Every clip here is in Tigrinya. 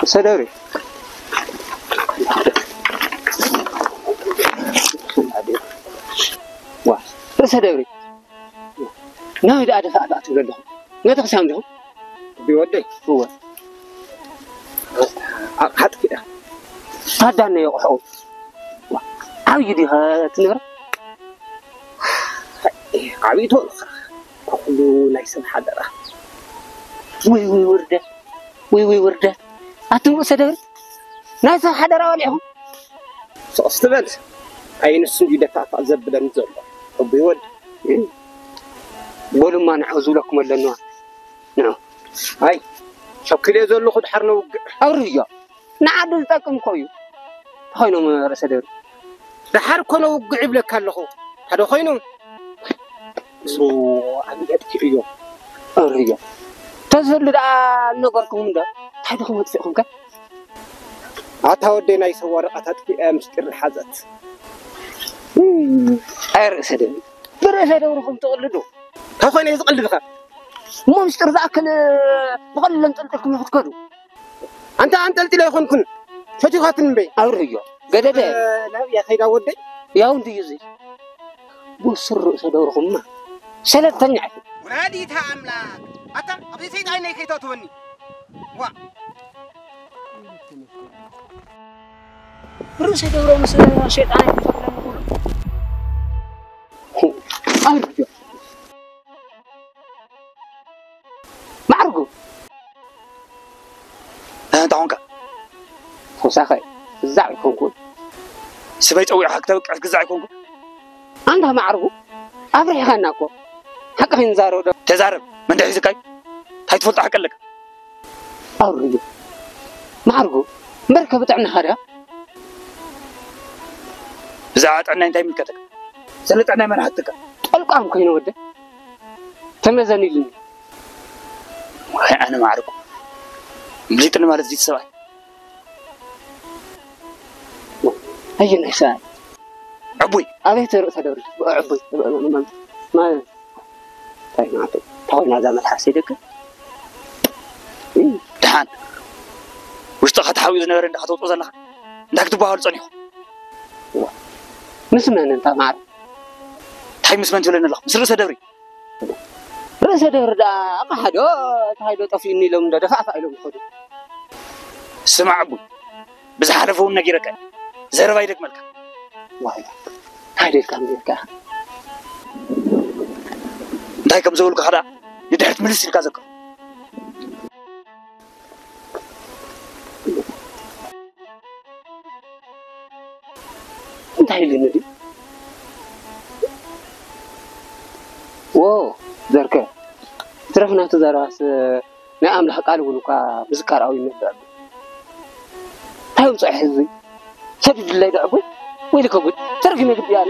ርእሰ ደብሪ። ዋ፣ ርእሰ ደብሪ። ናበይ ደኣ ደፋእ ደኣ ትብሉ ኣለኹም? ቤተክርስትያን ዲኹም? ቢወደይ። እወ። ኣቕሓ ጥፊኣ። ታዳነዮ ኣቑሑ። ዋ፣ ዓብዪ ዲኻ እቲ ንብረት? ዓብዪ ትበልኻ። ኩሉ ናይ ሰብ ሓደራ። ወይ፣ ወይ፣ ውርደት። ወይ፣ ወይ፣ ውርደት። ኣቱም ርእሰ ደብሪ። ናይ ሰብ ሓደራ በሊዕኹም። ስቕ ትበል። ኣይ ንሱ እንድዩ ደፋእፋእ ዘብለኒ ዘሎ። ሕቡይ ወዲ። በሉማ ንዑ ዝብለኩም ኣለኒ። ንዑ። ኣይ፣ ሸኪለዮ ዘለኹ ድሓር ነውግዕ። ኣውርድዮ። ንዓዲ ዝጠቅም እኮ እዩ። ተኾይኖም ርእሰ ደብሪ። ደሓር እኮ ነውግዕ ይብለካ ኣለኹ። ሓደ ኮይኑ። እሱ ኣብ የጥቂዑዮ። ኣውርድዮ። ተዝህሉ ደኣ ነገርኩም እንዶ። እንታይ ዲኹም ኣጥፊእኹም ከ? ኣታ ወደይ ናይ ሰብ ወረቐት ኣጥፊኣ ምስጢር ሓዘት። ኣይ ርእሰ ደብሪ። ብርእሰ ደብርኹም ትቕልዱ። እንታይ ኮይነ እየ ዝቐልድ ኸ? እሞ ምስጢር ዝኣክል ብቐሊሉ ኣንጠልጢልኩም ኢኹም ክትከዱ። ኣንታ ኣንጠልጢለ ኣይኮንኩን። ፈቲኻትኒ እምበይ። ኣውርድዮ። ገደደ። ናብ እያ ከይዳ ወደይ። ያው እንድዩ እዚ። ብሱር ርእሰ ደብርኹምማ። ሰለልተኛ ኢኹም። ወላዲተ ኣምላክ። ኣታ ኣብዚ ሰይጣን ነይ ከይተእትወኒ። ዋ። ርእሰ ደብሮ ምስ ሸይጣን ኣይተፈለኒ። ኣርጆ። ማዕርጉ። እንታይ ኾንካ? ተወሳኸ ግዛዕ ኣይኮንኩን። ስመይ ጸዊዕካ ክተብቅዕ ግዛዕ ኣይኮንኩን። ኣንታ ማዕርጉ፣ ኣብሪሕኻና እኮ። ሓቂ ክንዛረብ ዶ? ተዛረብ። መን ደሒዝካይ? እንታይ ትፈልጦ ሓቂ ኣለካ? ኣውርዩ። ማዕርጉ፣ እምበርከ ብጥዕናኻ ድኣ? ብዛዕባ ጥዕናይ እንታይ ይምልከተካ? ስለ ጥዕናይ መን ሓተካ? ጠልቋም ኮይነ ወደ። ተመዘን ኢሉኒ። ዋይ ኣነ ማዕርጉ። እምሊጥኒ ማለት እዚ ሰብኣይ። ኣየናይ ሰብኣይ? ዕቡይ። ኣበይ ተርእሰ ደብሪ? ዕቡይ። ማለት እንታይ ማለት እዩ? እንታይ ኮይና እዛ መልሓስ ይደግም? ደሓን። ውሽጥኻ ተሓቢኡ ዝነበረ እንዳ ከተውፅኦ ዘለኻ? እንታይ ክትበሃሉ ጸኒኹ? ምስ መን እንታ ማዕረ? እንታይ ምስ መን ትብለኒ ኣለኻ? ምስ ርእሰ ደብሪ። ርእሰ ደብሪ ደኣ ኣቕሓ ዶ እንታይ ዶ ጠፊኡኒ ኢሎም እንዶ ደፋእፋእ ኢሎም ይኸዱ። ስማዕ ዕቡይ፣ ብዝሓለፈ እውን ነጊረካ እየ። ዘረባ ይደግመልካ። ዋይ፣ እንታይ ደልካ እምበርከ? እንታይ ከም ዘበልኩኻ ደኣ ንድሕሪት ምልስ ኢልካ ዘክሮ። እንታይ ኢሉኒ ድዩ? ዎ፣ ዘርከ፣ ትረፍ ናቱ ዘረባስ፣ ናይ ኣምላኽ ቃል እውን እኳ ምዝካር ኣብዩኒ ኣሎ። እንታይ ውጹዕ ህዝቢ፣ ሰብ ድለይ ዶ ዕቡይ? ወይልከ ጉድ፣ ተረጊመ ግዲ ኣነ።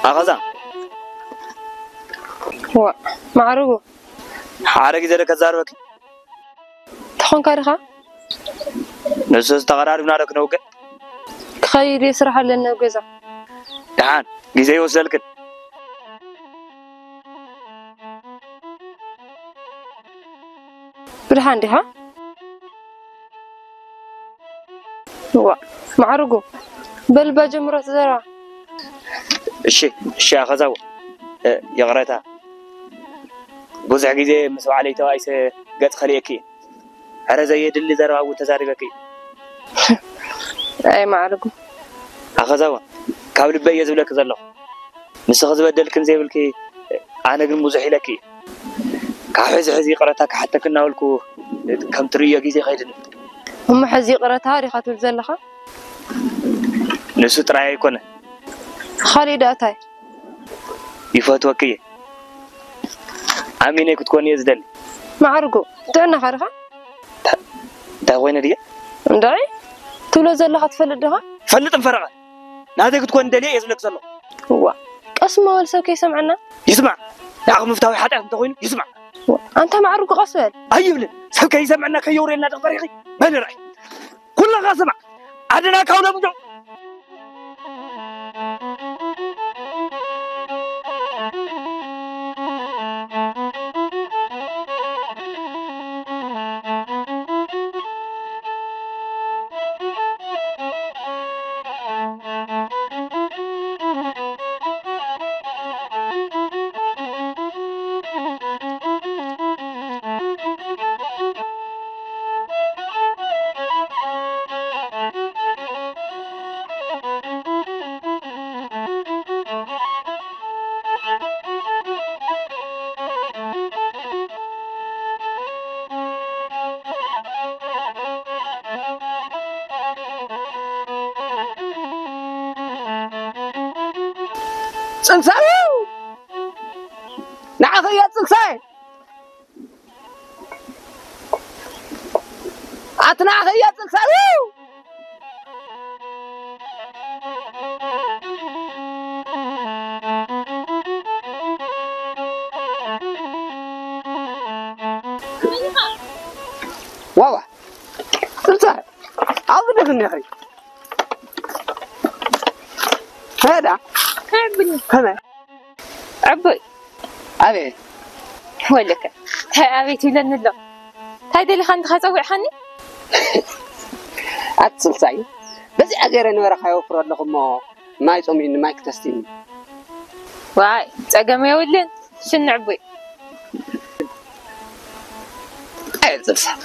ኣኸዛ። ዋ፣ ማዕርጉ። ሓደ ግዜ ዶ ከዛርበኪ? ተኾንካ ዲኻ? ንሱስ ተቐራሪብና ዶ ክነውግዕ? ክኸይድ እየ፣ ስራሕ ኣለኒ ኣብ ገዛ። ደሓን፣ ግዜ ይወስደልክን። ብድሓን ዲኻ? ዋ፣ ማዕርጉ፣ በልባ ጀምሮ እቲ ዘረባ። እሺ፣ እሺ፣ ኣኸዛው፣ እ፣ ይቕረታ። ብዙሕ ግዜ ምስ በዓለይ ተባኢሰ ገጽ ከልእየኪ እየ። ሕረ ዘየድሊ ዘረባ እውን ተዛሪበኪ እየ። ኣይ ማዕርጉ። ኣኸዛው፣ ካብ ልበይ እየ ዝብለኪ ዘለኹ። ንስኺ ዝበደልክን ዘይብልኪ፣ ኣነ ግን ብዙሕ ኢለኪ። ካብ ሕዚ ሕዚ ይቕረታ ክሓተኪ እናበልኩ ከም ትርእዮ ግዜ ከይድኒ። እሞ ሕዚ ይቕረታ ዲኻ ትብል ዘለኻ? ንሱ ጥራይ ኣይኮነ። ካሊእ ደኣ እንታይ? ይፈትወኪ እየ። ኣሚነይ ክትኮኒ እየ ዝደሊ። ማዕርጉ፣ ጥዕናኻ ዲኻ? እንታይ ኮይነ ድየ? እንድዒ፣ ትብሎ ዘለኻ ትፈልጥ ዲኻ? ፈልጥ እንፈረቐ። ናተይ ክትኮን ደልየ እየ ዝብለኪ ዘለኹ። እዋ፣ ቀስ እሞ በል ሰብ ከይሰምዐና። ይስማዕ። ንዓኺ ምፍታዊ ሓጢኣት እንተኾይኑ ይስማዕ። እዋ፣ ኣንታ ማዕርጉ ቀስ በል። ኣይብልን። ሰብ ከይሰምዐና ከየውርየልና ዶ ፈሪኺ? በል ርኣይ። ኩልኻ ስማዕ። ኣደና ካብ ለምዶ ጽንሳይ! ንዓኺ እያ ጽንሳይ! ኣቲ ንዓኺ እያ ጽንሳይ! ዋዋ! ጽንሳይ! ኣብዚ ዲኺ እኒኺ? ሄዳ? ከመይ? ዕቡይ። ኣቤት። ወለከ። እንታይ ኣቤት ይብለኒ ኣሎ? እንታይ ደሊኻ እንዲኻ ጸዊዕኻኒ? ኣቲ ጽንሳይ፣ በዚኣ ገይረ ንበረኻ የወፍሮ ኣለኹ እሞ ማይ ጾምዩኒ፣ ማይ ክተስትይኒ። ዋይ፣ ጸገም የብሉን። ሽኒ ዕቡይ። ኣየ ጽንሳይ፣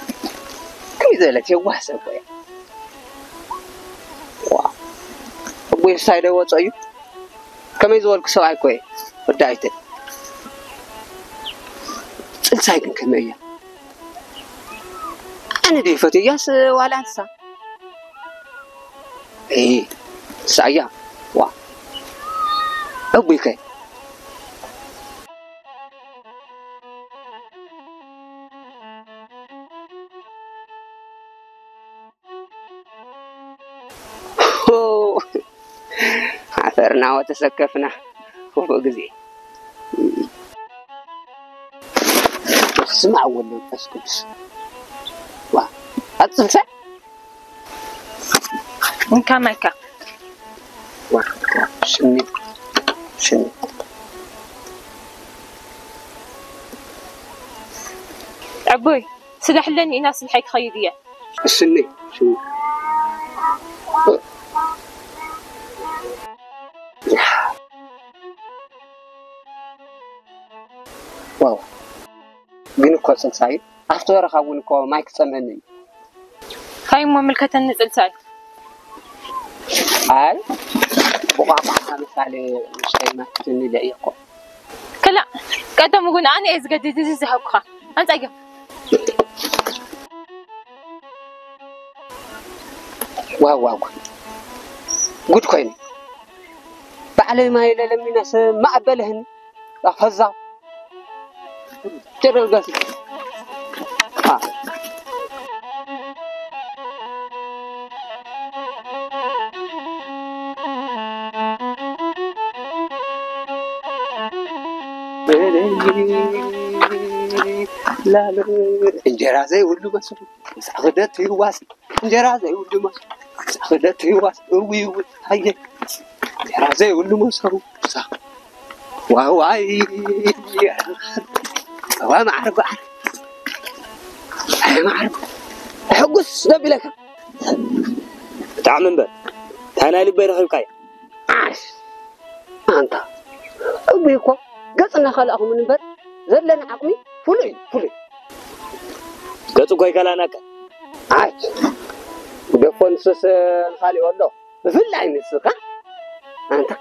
ከመይ ዝበለት የዋህ ሰብ እኮ እያ። ዋ፣ ዕቡይ ሳይ ዶ ወጾ እዩ? ከመይ ዝበልኩ ሰብኣይ እኮ እየ ወዲ ኣይተ። ጽንሳይ ግን ከመይ እያ? ኣነ ዶ ይፈትያስ ዋላ ንሳ? እ፣ ንሳ እያ። ዋ፣ ዕቡይ ከ? ዓፈርና ወተሰከፍና። ክፉእ ግዜ። በስመ ኣብ ወወልድ ወመንፈስ ቅዱስ። ዋ፣ ኣጽንሰ? እንካ ማይካ። ዋ፣ ሽኒ፣ ሽኒ። ኣቦይ፣ ስለ ሕለኒ ኢና ስልሐይ ክኸይድ እየ። ሽኒ፣ ሽኒ። ዋው፣ ግን እኮ ጽንሳይ፣ ኣብቲ በረኻ እውን እኮ ማይ ክጸምአኒ እዩ። እንታይ እሞ ምልከተኒ ጽንሳይ? ኣይ፣ ብቋንቋ ምሳሌ ንእሽተይ ማይ ክትኒ ኢለ እየ እኮ። ክላእ፣ ቀደም እውን ኣነ እየ ዝገድድ እዚ ዝሃብኩኻ። ኣንጻዮ። ዋው፣ ዋው፣ ጉድ፣ ጉድ ኮይኑ። ባዕለይ ማይ ኢለ ለሚነስ ማዕበልህን። ያ ፈዛው። ጭርር ገሲ። አ። ላሎ። እንጀራ ዘይብሉ መስሉ ምስ ኣኽደት ይዋስ። እንጀራ ዘይብሉ መስሉ ምስ ኣኽደት ይዋስ። እውይ፣ እውይ፣ ኣየ። እንጀራ ዘይብሉ መስሉ ምስ ዋዋይ፣ ዋ ማዕርጉ፣ ኣረ ማዕርጉ፣ ሕጉስ ደቢለካ። ብጣዕሚ እምበር፣ እንታይ ናይ ልበይ ረኺብካዮ? ዓሽ፣ ኣንታ፣ እቡይ እኮ ገጽ እናኸላእኹም እምበር፣ ዘለኒ ዓቕሚ ፍሉይ እዩ፣ ፍሉይ። ገጹ እኮ ይከላናካ። ዓሽ፣ ደፎ ንሱስ ንኻሊእ ኣሎ። ብፍላይ ንስኻ፣ ኣንታ፣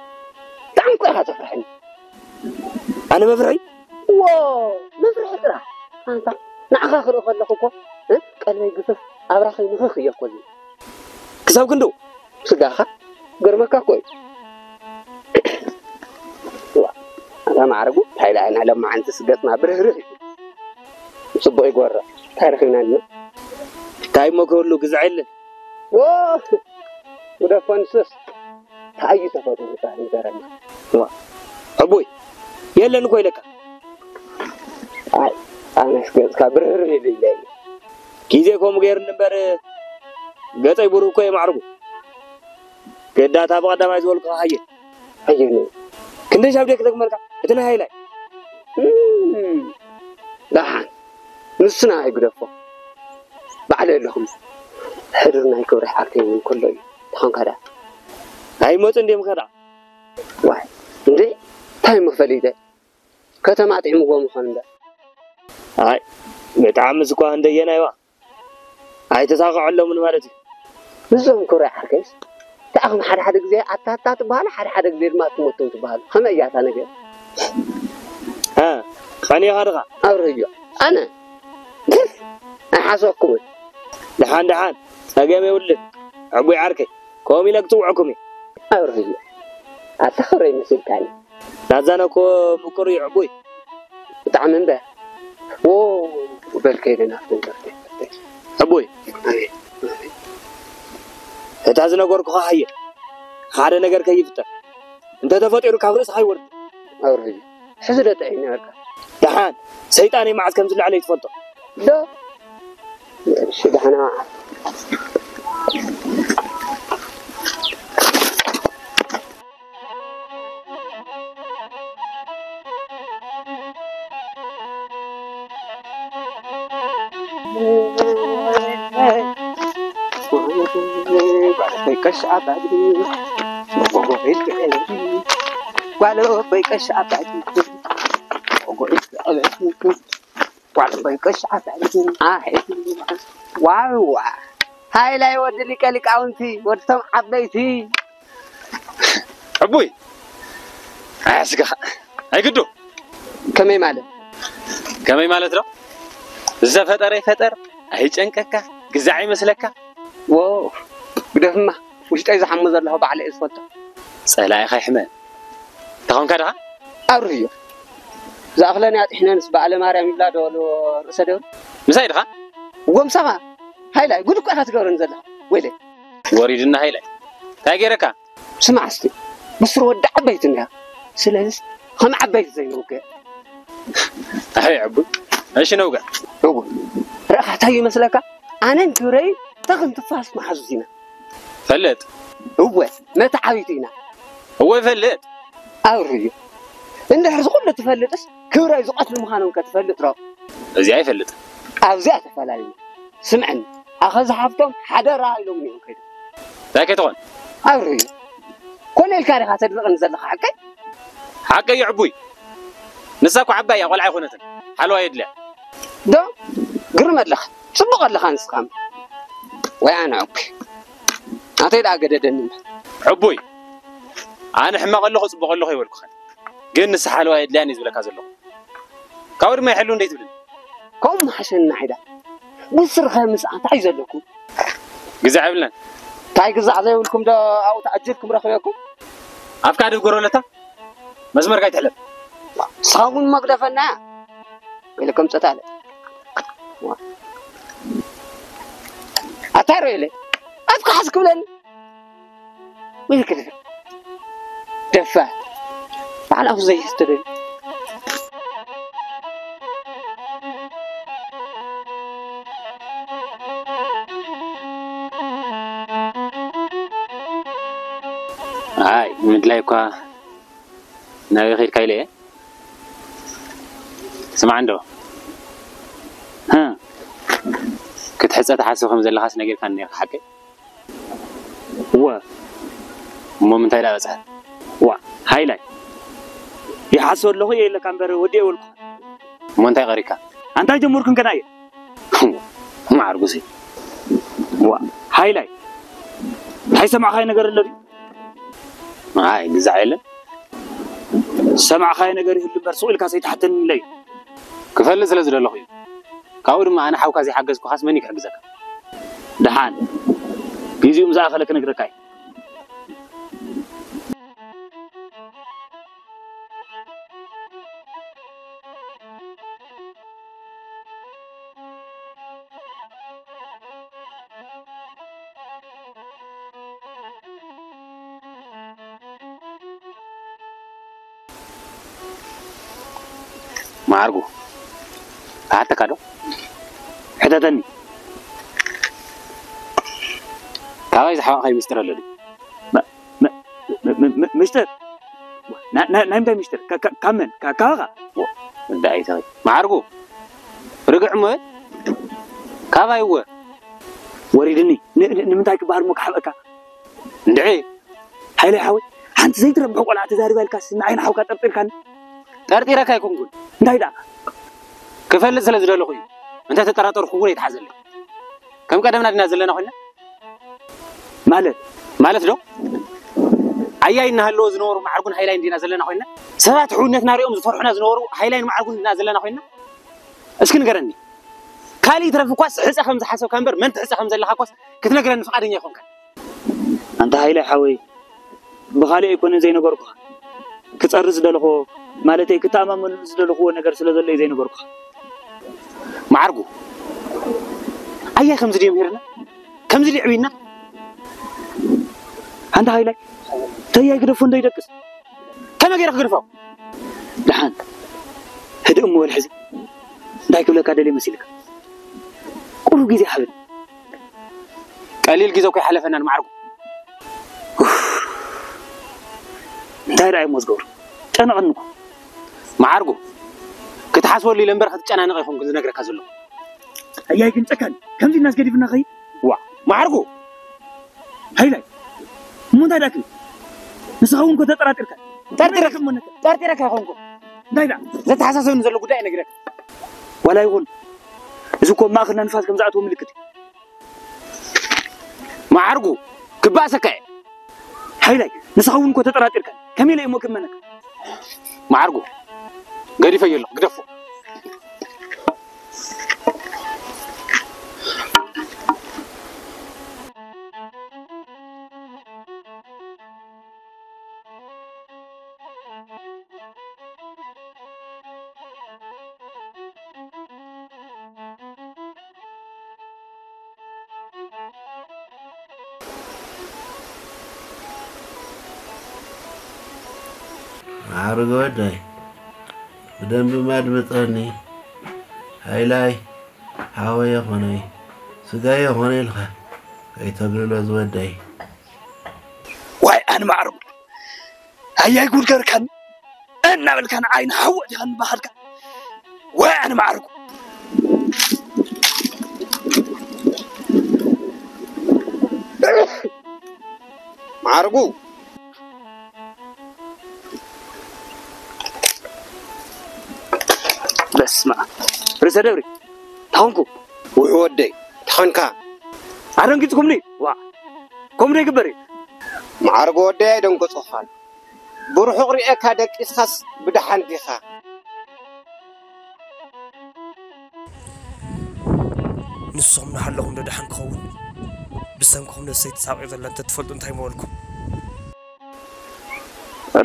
ብጣዕሚ እኮ ኢኻ ተፍርሐኒ። ኣነ መፍርሒ? ዎ፣ መፍርሒ ጥራሕ። ኣንታ፣ ንዓኻ ክርኢ ከለኹ እኮ፣ እ፣ ቀልበይ ግፍፍ፣ ኣብራኸይ ንኽኽ እየ እኮ ዝብል። ክሳብ ክንድኡ? ስጋኻ፣ ገርመካ እኮ እዩ። ዋ፣ ኣታ ማዕረጉ፣ እንታይ ደኣ ኢና ሎማዓንትስ ገጽና ብርህርህ እዩ። ጽቡቕ ይጎረ። እንታይ ረኺብና ኣለና? እንታይ እሞ ክህሉ ግዝዐ የለን። ዎ! ግደፎ ንሱስ። እንታይ እዩ ተፈጥሩ ዝበሃል ንገረና። ዋ፣ ዕቡይ፣ የለን እኮ ኢለካ። ኣይ፣ ኣነስ ገጽካ ብርህርህ ይብል ኢለ እየ። ግዜ ከምኡ ገይሩኒ እምበር፣ ገጸይ ብሩህ እኮ እዩ ማዕርጉ። ግዳ እታ ብቐዳማይ ዝበልኩኻ ሃየ። ሃየ ነው። ክንደይ ሻብ ደክ ደግመልካ? እቲ ናይ ሃይላይ። እም፣ ደሓን። ንስና ኣይግደፎ። ባዕለይ ኣለኹም። ሕድር ናይ ክብሪ ሓብተይ እውን ከሎ እዩ። ተኾንካ ደኣ። ኣይመጹ እንድዮም ከ ደኣ? ዋይ፣ እንዴ፣ እንታይ እሞ ፈሊጠ? ከተማ ኣጥዒምዎም ይኾን እምበር። ኣይ፣ ብጣዕሚ እኳ እንደየናይዋ። ኣይተሳቕዐሎምን ማለት እዩ። ንዞም ክብሪ ዓርከይስ፣ ተኣኹም ሓደ ሓደ ግዜ ኣታታ ትበሃሉ፣ ሓደ ሓደ ግዜ ድማ ትሞቱም ትበሃሉ። ከመይ እያ እታ ነገር? እ፣ ቀኒኻ ድኻ? ኣብርህዮ። ኣነ? ኣይሓሰብኩምን። ደሓን፣ ደሓን። ጸገም የብሉን። ዕቡይ ዓርከይ። ከምኡ ኢለ ክጽውዐኩም እየ። ኣብርህዮ። ኣታ ክብረይ መሲልካኒ። ናዛነ እኮ ምቁር እዩ ዕቡይ። ብጣዕሚ እምበ። ዎ፣ በል ከይደ ናፍትን ከፍተ። ዕቡይ። ኣቤት። እታ ዝነገርኩኻ ሃየ። ሓደ ነገር ከይፍጠር። እንተ ተፈጢሩ ካብ ርእስኻ ይወርድ። ኣውርድ። ሕዚ ዶ ጥዒ ነበርካ? ደሓን፣ ሰይጣነይ መዓስ ከም ዝለዓለ ይትፈልጦ። ዶ? እሺ፣ ደሓን። ጓል በይ ቀሽ ኣባዲ፣ ጓል በይ ቀሽ ኣባዲ፣ ጓል በይ ቀሽ ኣባዲ። ኣይ፣ ዋዋ፣ ሃይላይ ወዲ ሊቀ ሊቃውንቲ፣ ወድቶም ዓበይቲ። ዕቡይ፣ ኣያስጋኻ፣ ኣይግዱ። ከመይ ማለት? ከመይ ማለት ዶ? ዝተፈጠረ ይፈጠር፣ ኣይጨንቀካ፣ ግዛዕ ይመስለካ። ዎ፣ ግደፍማ፣ ውሽጠይ ዝሓሞ ዘለኹ ባዕለ እየ ዝፈልጦ። ጸላኢኻ ይሕመ። ተኾንካ ድኻ? ኣብርህዮ። ዝኣኽለኒ ኣጥሒነንስ በዓለ ማርያም ይብላ ዶ በልዎ ርእሰ ደብሪ? ምሳይ ድኻ? ጎምሳኻ፣ ሃይላይ፣ ጉድ እኮ ኢኻ ትገብረኒ ዘለኻ። ወይለይ። ወሪድና ሃይላይ። እንታይ ገይረካ? ስማዕ እስቲ፣ ብስሩ ወዲ ዓበይቲ እኒሃ። ስለዚስ፣ ከም ዓበይቲ ዘይንውገ። ኣይ፣ ዕቡይ። እሺ፣ ነውገ። እወ። ርኣኻ፣ እንታይ ይመስለካ? ኣነን ክብረይ ተኽን ትፋስ መሓዙት ኢና። ፈልጥ። እወ፣ መተዓቢቲ ኢና። እወ፣ ፈልጥ። ኣብርዮ። እንድሕር ዝኹሉ ትፈልጥስ፣ ክብረይ ዝቐትሉ ምዃኖም ከ ትፈልጥ ዶ? እዚኣ ይፈልጥ። ኣብዚኣ ተፈላለዩ። ስምዐኒ፣ ኣኸዚ ሃብቶም ሓደራ ኢሎም እዮም ከይዶም። እንታይ ከይትኾን? ኣብርዮ። ኮነ ኢልካ ዲኻ ተድርቕኒ ዘለኻ ሓቀይ? ሓቀይ እዩ ዕቡይ። ንሳ እኮ ዓባይ እያ፣ ቆልዓ ኣይኮነትን። ሓለዋ የድልያ። ዶ? ግርም ኣለኻ። ጽቡቕ ኣለኻ ንስኻ። ወይ ኣነ ኦኬ። ኣተይ ደኣ ገደደኒ እምበር። ዕቡይ። ኣነ ሕማቕ ኣለኹ፣ ጽቡቕ ኣለኹ ኣይበልኩኻን። ግን ንሳ ሓለዋ የድልያን እዩ ዝብለካ ዘለኹ። ካብኡ ድማ ይሕሉ እንደ ትብልን። ከምኡ ምሓሸኒ ናሒዳ። ብስርኸ ምስኣ እንታይ እዩ ዘለኩም? ግዛዕ የብልናን። እንታይ ግዛዕ ዘይብልኩም ዶ ኣብኡ ተኣጅርኩም ረኺበኩም? ኣፍካ ድብ ጎረለታ መስመርካ ኣይትሕለፍ። ንስኻ እውን መግደፈና ኢለ ከም ጸታለ። ኣታ ሮይለ፣ ኣፍካ ሓዝ ክብለኒ። ምልክት ደፋ ባዕላኹ ዘይስተደል። ኣይ፣ ምድላይ እኳ ናበይ ኸድካ ኢለ እየ። ስማዕ እንዶ፣ ህ፣ ክትሕጸ ትሓስብ ከም ዘለኻስ ነጊርካኒ ነይርካ ሓቀይ? እወ። እሞ ምንታይ ደኣ በጽሐ? ዋ፣ ሃይላይ። ይሓስብ ኣለኹ እየ ኢለካ እምበር ወዲኤ ወልኩ። እሞ እንታይ ቀሪካ? ኣንታይ ጀመርኩን ገና እየ። ማዕርጉሲ። ዋ፣ ሃይላይ። እንታይ ሰማዕካይ ነገር ኣሎ ድዩ? ኣይ፣ ግዛዕ የለን። ሰማዕካይ ነገር ይህሉ እምበር ሱቕ ኢልካ ሰይትሓተኒ ኢለይ። ክፈልጥ ስለ ዝደለኹ እዩ። ካብኡ ድማ ኣነ ሓውካ ዘይሓገዝኩኻስ መን እዩ ክሕግዘካ? ደሓን። ግዚኡ ምስ ኣኸለ ክነግረካ እዩ። ማዕርጉ፣ ክሓተካ ዶ? ሕተተኒ። ካባይ ዝሓባእኻዮ ሚስጥር ኣሎ ድዩ? መ-፣ መ-፣ መ-፣ መ-፣ መ-፣ ሚስጥር? ና-፣ ና-፣ ናይ ምንታይ ሚስጥር? ካ-፣ ካ-፣ ካብ መን? ካ-፣ ካባኻ? ወ-፣ ወዲ ኣይተኸይ። ማዕርጉ፣ ርግዕ እሞ በል። ካባይ እወ። ወሪድኒ። ን-፣ ን-፣ ንምንታይ ክበሃል እሞ ክሓብአካ? እንድዒ። ሃይለ ሓወይ፣ ሓንቲ ዘይትረብሕ ቆልዓ ተዛሪባ ኢልካስ ንዓይ ንሓውካ ጠርጢርካኒ? ጠርጢረካ ኣይኮንኩን። እንታይ ደኣ? ክፈልጥ ስለ ዝደለኹ እዩ። እንተ ተጠራጠርኩ እውን ኣይትሓዘለይ። ከም ቀደምና ድና ዘለና ኮይና? ማለት? ማለት ዶ? ኣያይ እናሃለዎ ዝነበሩ ማዕርጉን ሃይላይን ዲና ዘለና ኮይና? ሰባት ሕውነትና ሪኦም ዝፈርሑና ዝነበሩ ሃይላይን ማዕርጉን ዲና ዘለና ኮይና? እስኪ ንገረኒ። ካሊእ ይትረፍ እኳስ ሕጸ ከም ዝሓሰብካ እምበር መን ትሕጸ ከም ዘለኻ እኳስ ክትነግረኒ ፍቓደኛ ኣይኮንካን። ኣንታ ሃይለ ሓወይ፣ ብኻሊእ ኣይኮነን ዘይነገርኩኻ። ክጸሪ ዝደለኹዎ፣ ማለተይ ክተኣማመንሉ ዝደለኹዎ ነገር ስለ ዘሎ እዩ ዘይነገርኩኻ። መዓርጉ፣ ኣያይ ከምዚ ድዮም ሄርና? ከምዚ ድዩ ዕብዩና? ኣንታ ሃይላይ፣ ተያይ ግደፎ እንዶ ይደቅስ። ከመይ ገይረ ክግድፎ? ደሓን፣ ህድእ እሞ በል ሕዚ። እንታይ ክብለካ ደልየ መሲልካ? ቁሩብ ግዜ ሃበኒ። ቀሊል ግዜ እኮ ኣይሓለፈናን መዓርጉ። ኡፍ፣ እንታይ ደኣ እሞ ዝገብሮ? ጨነቐኒ እኮ። መዓርጉ፣ ክትሓስበሉ ኢለ እምበር ክትጨናነቕ ኣይኮንኩን ዝነግረካ ዘለኹ። ኣያይ ግን ጨካን፣ ከምዚ ኢልናስ ገዲፍና ኸይድ? ዋ፣ መዓርጉ! ሃይላይ፣ እሞ እንታይ ደኣ ክብል? ንስኻ እውን እኮ ተጠራጢርካ። ጠርጢረካ፣ እሞ ነካ። ጠርጢረካ ኣይኮንኩን። እንታይ ደኣ? ዘተሓሳስበኒ ዘሎ ጉዳይ እነግረካ። ዋላ ይኹን፣ እዚ እኮ ኣብ ማእከልና ንፋስ ከም ዝኣተወ ምልክት እዩ። መዓርጉ፣ ክባእሰካ እየ። ሃይላይ፣ ንስኻ እውን እኮ ተጠራጢርካ። ከመይ ኢለ እየ እሞ ክእመነካ? መዓርጉ፣ ገዲፈዮ ኣለኹ፣ ግደፎ። መዓርግ ወደይ፣ ብደንቢ ማድምጸኒ። ሃይላይ፣ ሓወየ ኾነይ፣ ስጋየ ኾነ ኢልካ ከይተግልሎ ዝወደይ። ዋይ ኣነ መዓርጉ፣ ኣያይ ጉድ ገርካኒ እናበልካ ንዓይ ንሓዊ ኣእቲኻኒ ባኻልካ። ዋይ ኣነ መዓርጉ። መዓርጉ። በስመ ኣብ። ርእሰ ደብሪ፣ ተኾንኩ። ውሒ ወደይ፣ ተኾንካ። ኣደንጊጽኩምኒ። ዋ፣ ከምኡ ዶ ይግበር እዩ? መዓርጉ ወደይ ኣይደንገጽኩኻን። ብርሑቕ ርኤካ ደቂስካስ ብደሓን ዲኻ? ንስኹም እናሃለኹም ዶ ደሓን ክኸውን? ብሰንክኹም ነብሰይ ትሳቐ ዘላ እንተትፈልጡ እንታይ ምበልኩም?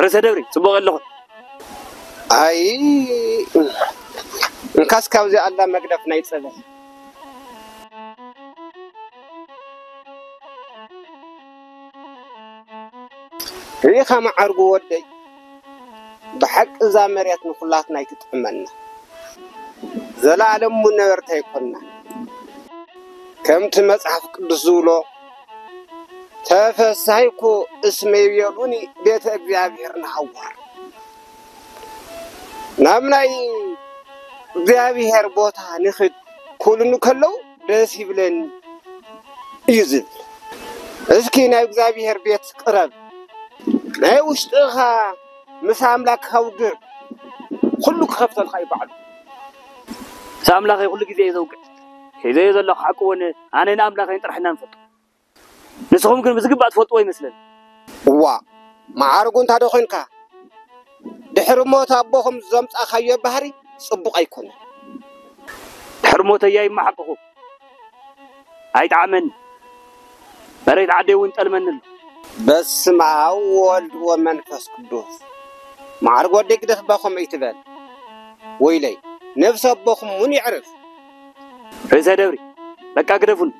ርእሰ ደብሪ፣ ጽቡቕ ኣለኹ። ኣይ፣ እንካስ ካብዚ ኣላ መግደፍ ናይ ጸበል። ርኢኻ መዓርጉ ወደይ፣ ብሓቂ እዛ መሬት ንኹላትና ኣይትጥዕመና። ዘለኣለም እውን ነበርቲ ኣይኮንና። ከምቲ መጽሓፍ ቅዱስ ዝብሎ፣ "ተፈሳሂኩ እስመ ይቤሉኒ ቤተ እግዚኣብሔር ንሃወር።" ናብ ናይ እግዚኣብሔር ቦታ ንኽድ ክብሉኒ ከለዉ ደስ ይብለኒ እዩ ዝብል። እስኪ ናብ እግዚኣብሔር ቤት ቅረብ፣ ናይ ውሽጥኻ ምስ ኣምላክ ሃውግር፣ ኩሉ ክኸፍተልካ እዩ ባዕሉ። ምስ ኣምላኸይ ኩሉ ግዜ እየ ዘውግዕ። ሒዘዮ ዘለኹ ሓቂ እውን ኣነ ንኣምላኸይን ጥራሕ ኢና ንፈልጦ። ንስኹም ግን ብዝግባእ ትፈልጥዎ ይመስለኒ። እዋ፣ መዓርጉ እንታ ዶ ኾንካ? ድሕሪ ሞት ኣቦኹም ዘምጻኻዮ ባህሪ ጽቡቕ ኣይኮነን። ድሕሪ ሞተይ እያ ይመሓቅኹ። ኣይጠዓመኒ። መሬት ዓደይ እውን ጠልመኒ ኣሎ። በስመ ኣብ ወወልድ ወመንፈስ ቅዱስ። መዓርግ ወደይ ግደፍ እባ ከምኡ ኣይትበል። ወይለይ፣ ነብሲ ኣቦኹም እውን የዕርፍ። ርእሰ ደብሪ፣ በቃ ግደፉኒ።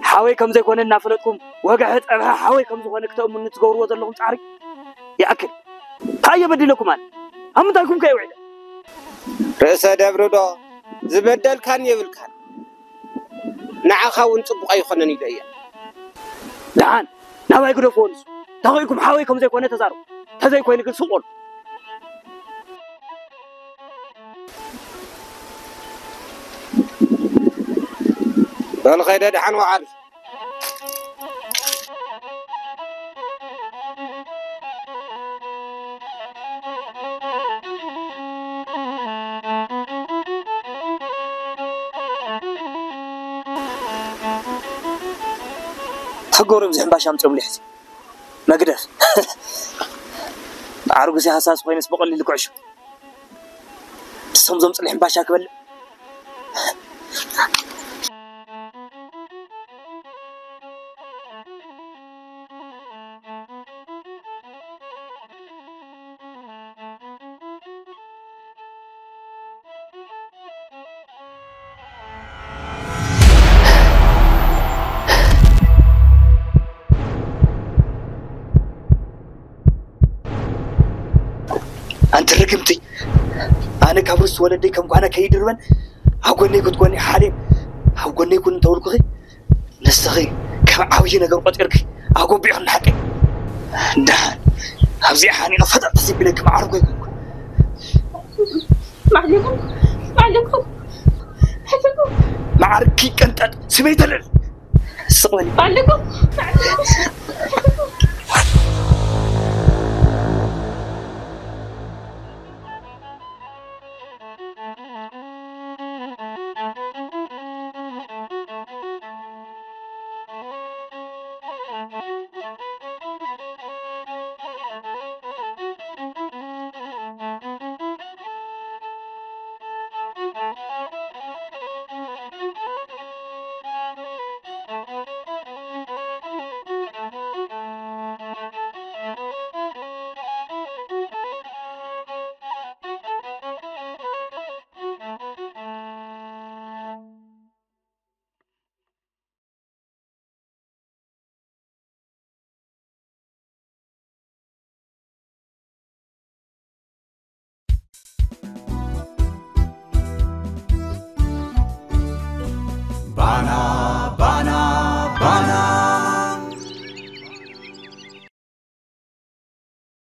ሓወይ ከም ዘይኮነ እናፈለጥኩም፣ ወግሐ ጸብሐ ሓወይ ከም ዝኾነ ክተእምኑኒ ትገብርዎ ዘለኹም ጻዕሪ ይኣክል። እንታይ እየ በዲለኩም ኣነ? ኣብ ምንታይኩም ከ እየ ውዒለ? ርእሰ ደብሪ ዶ ዝበደልካን የብልካን? ንዓኻ እውን ጽቡቕ ኣይኾነን ኢለ እየ። ደሓን ናባይ ግደፍዎ ንሱ። ተኾይንኩም ሓወይ ከም ዘይኮነ ተዛረቡ። ተዘይኮይኑ ግን ስቕ በሉ። በል ኸይደ ደሓን ወዓል። ተጎረም እዚ ሕምባሻ ኣምፅኦምሉ ሕዚ መግደፍ። ዓርጉሲ ሃሳስ ኮይነስ ብቐሊሉ ክዕሾ። ንሶም ዘምፅሉ ሕምባሻ ክበልዕ። ኣንቲ ርግምቲ፣ ኣነ ካብ ርስ ወለደይ ከም ጓና ከይድርበን ኣብ ጎነይ ክትኮኒ ሓልየን ኣብ ጎነይ ኩን እንተብልኩኺ፣ ንስኺ ከም ዓብዪ ነገር ቆጢርኪ ኣጎቢዕኽኒ ሓቀይ። ደሓን ኣብዚኣ ሓኒቐ ፈጠጥ ተሲቢለኪ ማዕርጎ ይኮንኩ። ማዕልኩም ማዕልኩም ሕልኩም ማዕርኪ ቀንጠጥ ስመይ ተልዕል ስቕ በሊ። ማዕልኩም